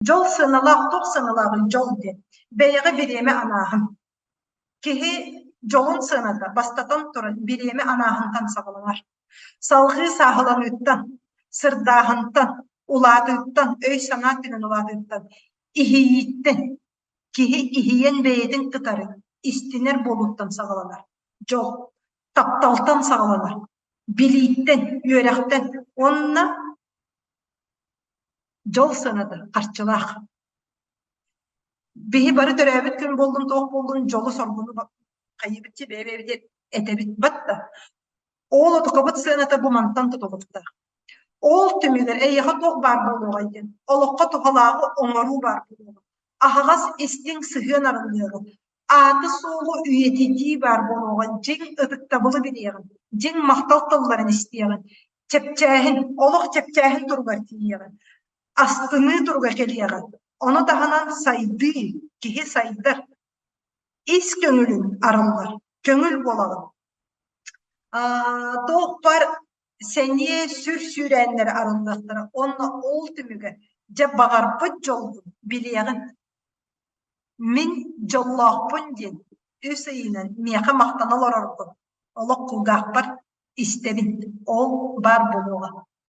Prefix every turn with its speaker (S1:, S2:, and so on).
S1: Дьол сыаналаах, туох сыаналааҕый дьол диэн? Бэйэҕэ бириэмэ анааһын. Киһи дьолун сыаната, бастатан туран, бириэмэ анааһынтан саҕаланар. Салҕыы сааһыланыыттан, сырдааһынтан, улаатыыттан, өй-санаа өттүнэн улаатыыттан, иһийииттэн, киһи иһийэн бэйэтин кытары истинэр буолууттан саҕаланар. Дьол тапталтан саҕаланар, билииттэн, үөрэхтэн уонна дьол сыаната харчылаах. Биһи бары төрөөбүт күн буоллун, туох буоллун, дьолу-соргуну хайыыбыт бэйэ-бэйэбит этэбит батта. Ол отукабыт сыаната бу мантан тутулуктаах. Ол түмүгэр эйиэхэ туох баар буолуоҕай диэн, олоххо туһалааҕы оҥоруу баар буолуоҕа. Аһаҕас истиҥ сыһыан арыллыаҕа. Ааты-суолу үйэтитии баар буолуоҕа, дьиҥ ытыктабылы билиэҕин, дьиҥ махтал тылларын истиэҕин, чэпчээһин, олох чэпчээһин туругар тиийиэҕин, астыныы туруга кэлиэҕэ. Ону таһынан сайдыы, киһи сайдар, ис көҥүлүн арыллар, көҥүл буолаҕын. Туох баар сэниэ сүр сүүрээннэрэ арыллыахтара уонна ол түмүгэр дьэ баҕарбыт дьолгун билиэҕин. Мин дьоллоохпун диэн үс ыйынан миэхэ махтана олороргун олох кулгаахпар истэбин, ол баар буолуоҕа.